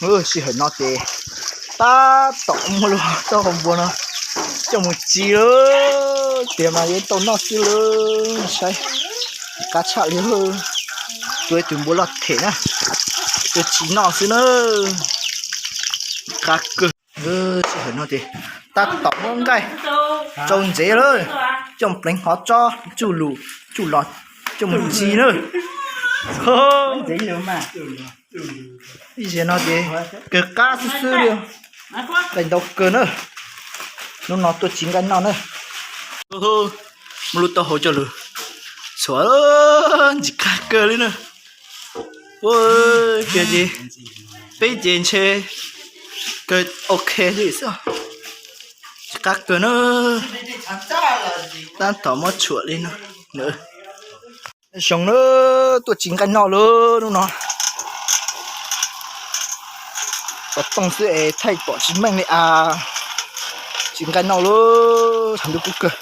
Sij hawm no ces tab tom muab lub taub hau npua no coj mus txiv lawm, tiag mas yuav tau noj xwb lawm. Saib, qab tshaj li, tua tus npua loj them na, tua txiv noj xwb na. Qab kawg. Sij hawm no ces tab tom muab nqaij rau ntsev lawm, coj pleev qhov tsob tsuj lus tsuj los coj mus txiv na. Ib zaug no ces kawg qab xwb xwb li, nqaij ntau kawg na. Hnub no tuaj txiv nqaij noj na. Muab lub taub hau coj lug txhuam, ntxim qab kawg li na. Ua, tiag ces peb ces ntshe kawg ok li xwb, ntxim qab kawg na. Tab tom muab txhuam li no. Zoo na, tuaj txiv nqaij noj lawm hnub no. Xov tooj xwb es thaij pom tsis meej li as. Txiv nqaij noj lawm, tshav ntuj kub kawg.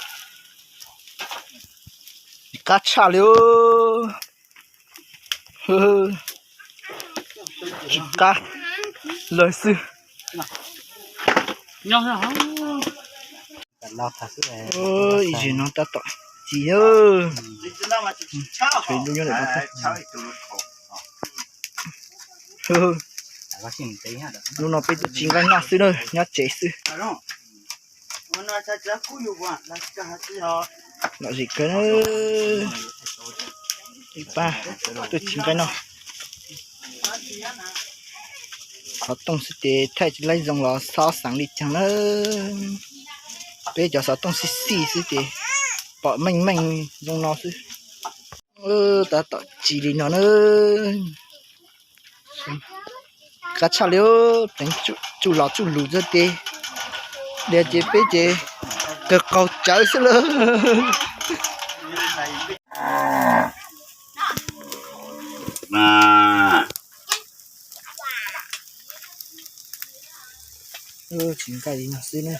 Ntxim qab tshaj li. Ntxim qab lawm xwb. Ib zaug no tab tom txiv. Hnub no peb tuaj txiv nqaij noj xwb na, nyob tsev xwb. Lom zem kawg, pab tuaj txiv nqaij noj. Xov tooj xwb ces thaij tsis laib zoo los xob xeev li caag na. Peb cov xov tooj xij xij xwb ces pom meej meej zoo no xwb. Tab tom txiv li no na. Qab tshaj li, pleev tsuj los tsuj lus txog ces, dias ces peb ces kawg qaug cawv xwb lawm. Tsis nqaij li no xwb na.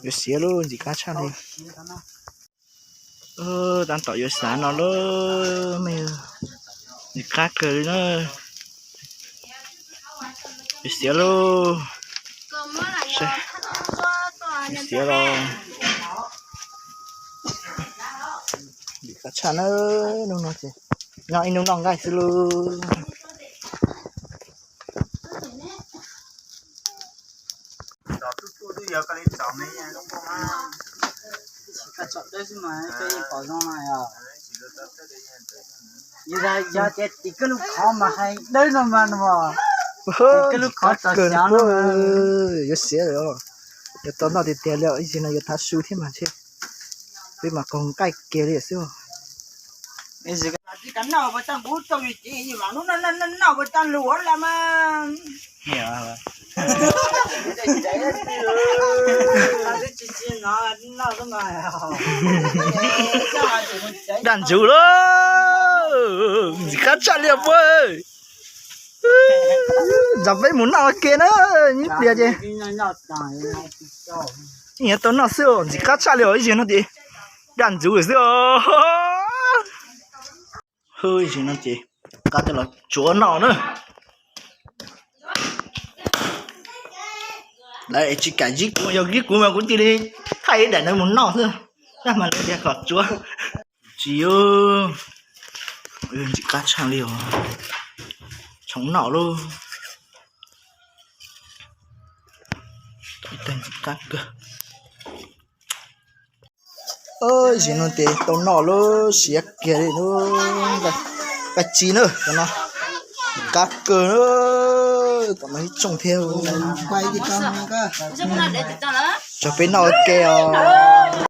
Yuav xiav lauj, ntxim qab tshaj li. Tab tom yuav xav no lauj, ntxim qab kawg li na. Yuav xiav lauj, yuav xiav lauj. Ntxim qab tshaj na, hnub no ces nyob ib hnub noj nqaij xwb lauj. Yog tias tim koj lub qhov mas hais dawb no mas no, tim koj lub qhov txaus xyov no. Yuav xiav lawm, yuav tau noj tiag tiag li, ib zaug no yuav thav su thiab mas ntshe peb mas qaug nqaij kiag li xwb. Daj ntxuv lauj, ntxim qab tshaj li os puab. Nrog peb mus noj ua ke na, ib pliag ces yeej yuav tau noj xwb, ntxim qab tshaj li os, ib zaug no ces daj ntxuv xwb os. Ib zaug no ces qab tej los tsuav noj na. Lawv tsis kam zib kuv, yog zib kuv mas kuv cia li thaij ib daim ntawd mus noj xwb, tab mas lawv tias kom tsuav. Tsis, ntxim qab tshaj li os, tshoob noj lauj. Ntxim qab kawg. Ib zaug no ces tau noj lauj, siav kiag li lauj. Nqaij txiv na, no qab kawg, tom no ib tsooj thiab. Tso peb noj ua ke os.